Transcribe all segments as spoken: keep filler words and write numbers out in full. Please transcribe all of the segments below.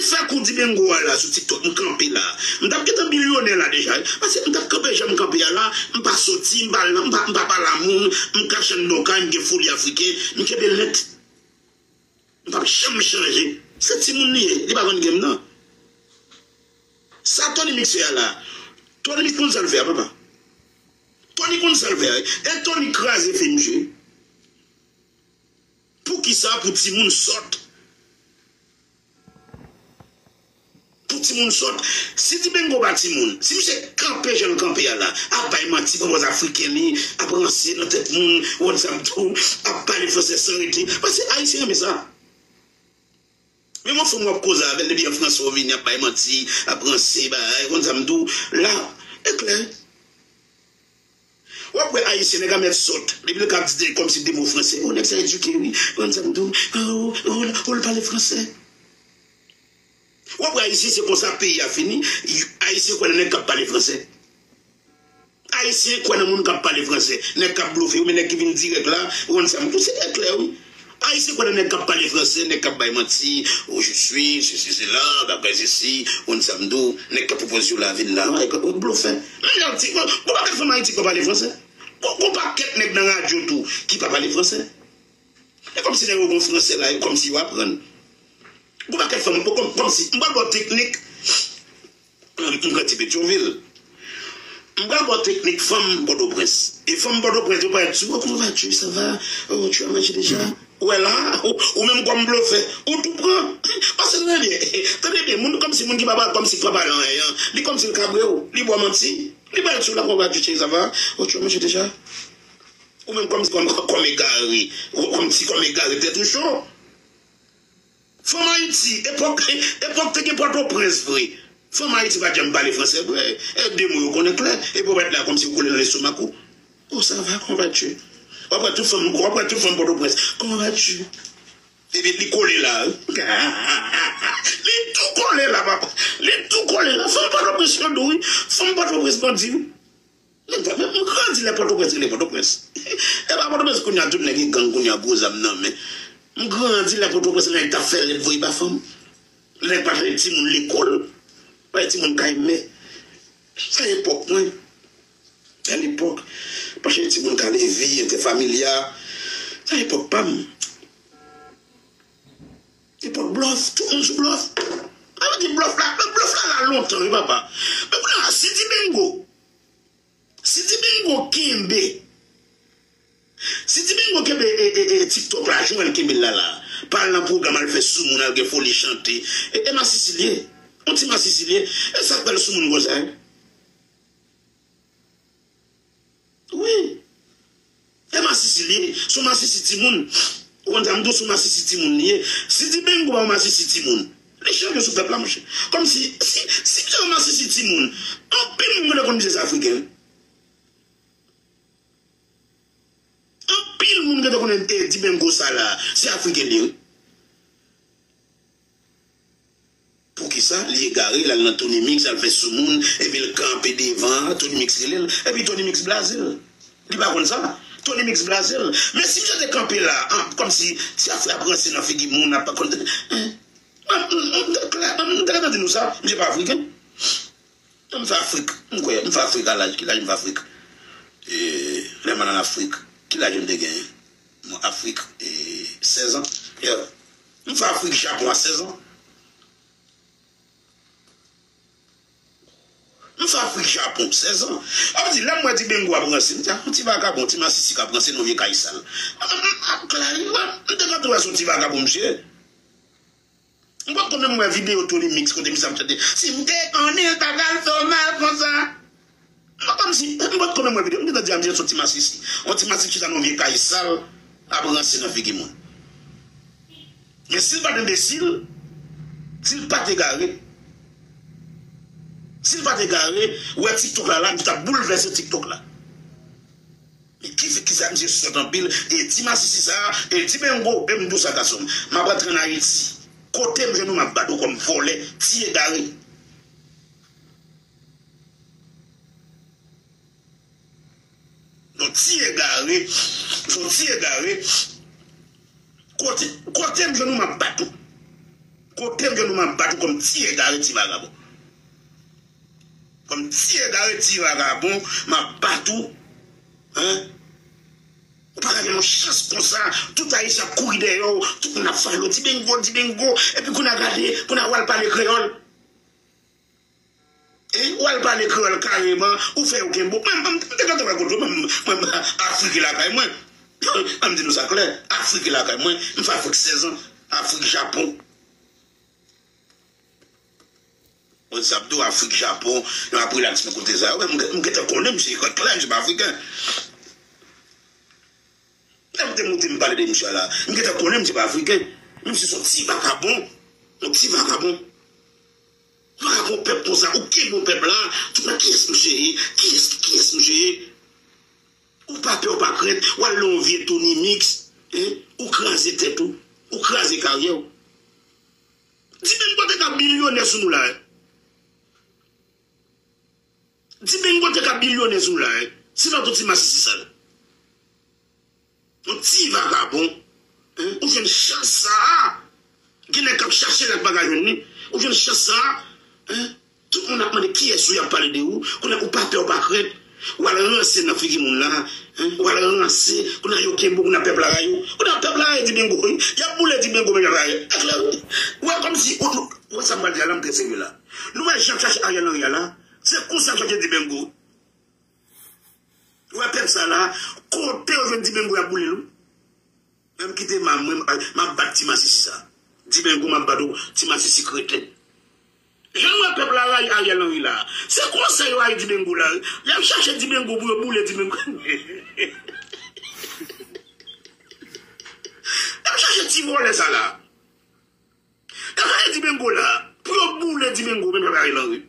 Fè kou Dibengo a la sou TikTok, m kanpe la. M t ap gentan milyonè la deja, wi. Paske m t ap kanpe jan m kanpe a la, m pa soti, m pa, m pa, m pa pale a moun, m kache anndan yon kay, m gen foli afriken, m kenbe l nèt. M p ap janm chanje. Se timoun li ye, li pa konn game nan. Sa Tony Mix fè a la, Tony Mix konn sa l fè a, papa. Tony konn sa l fè a, wi. E Tony kraze fim jwe. Poukisa pou timoun sòt? Pou timoun sòt. Si Dibengo pa timoun, si misye kanpe jan l kanpe a la, ap bay manti, pran pòz afriken li, ap ranse nan tèt moun, ou konn sa m di w, ap pale franse san rete. Paske Ayisyen renmen sa. Menm yon fanm w ap koze avè l, depi an franse w vini, ap bay manti, ap ranse, bagay, ou konn sa m di w, la, e klè. W ap wè Ayisyen, nèg la mèt sòt. Depi l ka di kòmsi de mo franse. O, nèg sa edike, wi. Ou konn sa m di w? O, o, o, l pale franse. W ap wè Ayisyen, se konsa peyi a fini. Ayisyen kwè nan nèg k ap pale franse. Ayisyen kwè nan moun k ap pale franse. Nèg k ap blofe, oubyen nèg ki vin dirèk la. Ou konn sa m di w? Se trè klè, wi. Ayisyen kwè nan nèg k ap pale franse, nèg k ap bay manti, oh, je suis, ceci, cela, bagay sesi, ou konn sa m di w, nèg k ap pwopoze yo lavi l la, ay, ou blofè. Men lè w di, gon, gon pakèt fanm Ayiti k pa pale franse. Gon, gon pakèt nèg nan radyo tou ki pa pale franse. E kòmsi nèg yo gon franse la, e kòmsi yo aprann. Gon pakèt fanm, kòm, kòmsi, m pral ba w teknik. M grandi Petyonvil. M pral ba w teknik fanm Pòtoprens. E fanm Pòtoprens yo parèt sou, oh, comment vas-tu, ça va? Oh, tu as mangé déjà? Ou wè la, ou, ou menm kòm blofè, ou tou pran. Paske tande byen, tande byen, moun kòmsi moun ki pa pale, kòmsi ki pa pale anyen an, li kòmsi l ka bwe w, li ba w manti, li parèt sou la, comment vas-tu, chérie, ça va? Oh, tu as mangé déjà? Ou menm kòmsi kòm, kòm egare, ou kòmsi kòm egare, tèt ou cho. Fanm Ayiti, epòk, epòk te gen Pòtoprens vre. Fanm Ayiti pa t janm pale franse vre. E de mo yo konnen klè. Epi w pa t la kòmsi w kole nan lestomak ou. Oh, ça va, comment vas-tu? W ap wè tout fanm, w ap wè tout fanm Pòtoprens. Comment vas-tu? Epi li kole la, wi. Li tou kole la, papa. Li tou kole la. Fanm Pòtoprens yo dou, wi. Fanm Pòtoprens bandi, wi. Men, men, m grandi lè Pòtoprens rele Pòtoprens. E pa Pòtoprens kounye a tout nèg gen gang kounye a gwo zam nan men. M grandi lè Pòtoprens nèg t ap fè lèt voye ba fanm. Nèg pa t voye timoun lekòl. Voye timoun kay mè. Sa epòk mwen. A lepòk. Pa t voye timoun kay levi, entèfamilya. Sa epòk pa m. Epòk blòf, tout moun sou blòf. Sa vle di blòf la, blòf la la lontan, wi papa. Men kounye a, si Dibengo, si Dibengo kenbe, si Dibengo kenbe e, e, e, TikTok la, jan l kenbe l la la, pa al nan pwogram, al fè soumoun, al gen foli chante, e, e masisi l ye. Yon ti masisi l ye. E sa k fè l soumoun konsa, en? Wi. E masisi li ye, se yon masisi timoun. Ou konn sa m di w, se yon masisi timoun li ye. Si Dibengo pa yon masisi timoun, li chante sou pèp la, monchè. Kòmsi, si, si misye yon masisi timoun, anpil moun gentan konn misye se afriken. Anpil moun gentan konnen, e, Dibengo sa la, se afriken li ye, wi. Poukisa li egare, l al nan Tony Mix, al fè soumoun, epi l kanpe devan an, Tony Mix rele l, epi Tony Mix blaze l. Li pa konn sa. Tony Mix blaze l. Men si misye te kanpe la, an, kòmsi ti afè ap ranse nan figi moun, ap pa konn, en, m, m, m te klè, m, m te gentan di nou sa, misye pa afriken. M fè Afrik, m kwè, m fè Afrik a laj, ki laj m fè Afrik? E, lè m al an Afrik, ki laj m te genyen? Mwen Afrik, e, sèz an. Yeah. M fè Afrik Japon a sèz an. M fè Afrik Japon sèz an. Sa vle di, lè m wè Dibengo ap ranse, m di, a, yon ti vagabon, ti masisi k ap ranse nan yon vye kay sal. M, m, m, klè, m, m te gentan wè se yon ti vagabon misye ye. M potko menm wè videyo Tony Mix kote misye ap chante, si m te konnen l ta pral fè w mal konsa. M pa konn si, m potko menm wè videyo. M gentan di a misye se yon ti masisi. Yon ti masisi chita nan yon vye kay sal, ap ranse nan figi moun. Men si l pa t enbesil, si l pa t egare, si l pa t egare, wè TikTok la la, misye t ap boulvèse TikTok la. Men ki, kisa misye sòt anpil, e ti masisi sa, e Dibengo, e m di w sa gason m, m ap rantre ann Ayiti. Kote m jwenn ou m ap bat ou kòm vòlè, ti egare. Yon ti egare, yon ti egare. Kote, kote m jwenn ou m ap bat ou. Kote m jwenn ou, m ap bat ou kòm ti egare, ti vagabon. Kòm ti egare, ti vagabon, m ap bat ou. Hein? Ou pa ka gen yon chans konsa. Tout Ayisyen ap kouri dèyè w. Tout moun ap fale w. Dibengo, Dibengo. Epi kounye a gade, kounye a w al pale kreyòl. E w al pale kreyòl kareman, ou fè yo kenbe w. Mwen, mwen, mwen te gentan wè kote, mwen, mwen, mwen, Afrik lakay mwen. An m di nou sa klè, Afrik lakay mwen, m fè Afrik sèz an, Afrik, Japon. Mwen di sa pou di w, Afrik, Japon, yo ap rilaks nan kote sa yo. Mwen, m, m gentan konnen misye, e klè, misye pa afriken. Lè m te monte, m pale de misye la, m gentan konnen misye pa afriken. Misye se yon ti vagabon. Yon ti vagabon. Vagabon pèp konsa, ou kenbe yon pèp la, tout moun, kiyès misye ye? Kiyès, kiyès misye ye? Ou pa pè, ou pa krent, w al nan yon vye Tony Mix, hein? Ou kraze tèt ou, ou kraze karyè w. Dibengo te ka bilyonè sou nou la, hein? Dibengo te ka bilyonè sou la, hein? Se pa tout ti masisi sal. Yon ti vagabon, hein? Ou jwenn chans sa a. Gen nèg k ap chache l ak bagay jwenn li. Ou jwenn chans sa a, hein? Tout moun ap mande kiyès ou, y ap pale de ou. Kounye a ou pa pè, ou pa krent. W al ranse nan figi moun la, hein? W al ranse. Kounye a yo kenbe w, kounye a pèp la rayi w. Kounye a pèp la rayi Dibengo, wi. Y ap boule Dibengo, men y ap rayi. E klè, wi. W al kòmsi, ou, ou, ou wè sa m pral di a la, m trè serye la. Nou wè jan y ap chache Ariel Henry a la. Se konsa y ap chache Dibengo. Ou wè pèp sa la, kote yo jwenn Dibengo, y ap boule l, wi. Menm kite m a mwen, m ap bat ti masisi sa. Dibengo, m ap bat ou, ti masisi kreten. Jan nou wè pèp la rayi Ariel Henry la. Se konsa yo rayi Dibengo la. Y ap chache Dibengo pou yo boule Dibengo. Y ap chache ti vòlè sa la. Y ap chache Dibengo la. Pou yo boule Dibengo, menm jan Ariel Henry.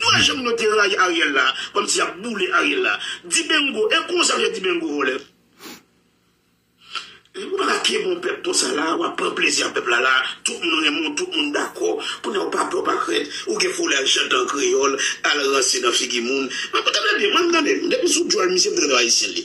Nou wè jan moun yo te rayi Ariel la, kòmsi y ap boule Ariel la. Dibengo, e konsa yo Dibengo vòlè. Ou pa ka kenbe yon pèp konsa la, w ap pran plezi ak pèp la la, tout moun renmen w, tout moun dakò, kounye a ou pa pè, ou pa krent, ou gen foulay chante an kreyòl, al ranse nan figi moun. Mwen, tande byen, mwen, m tande, depi sou djòl misye, m tande ayisyen li.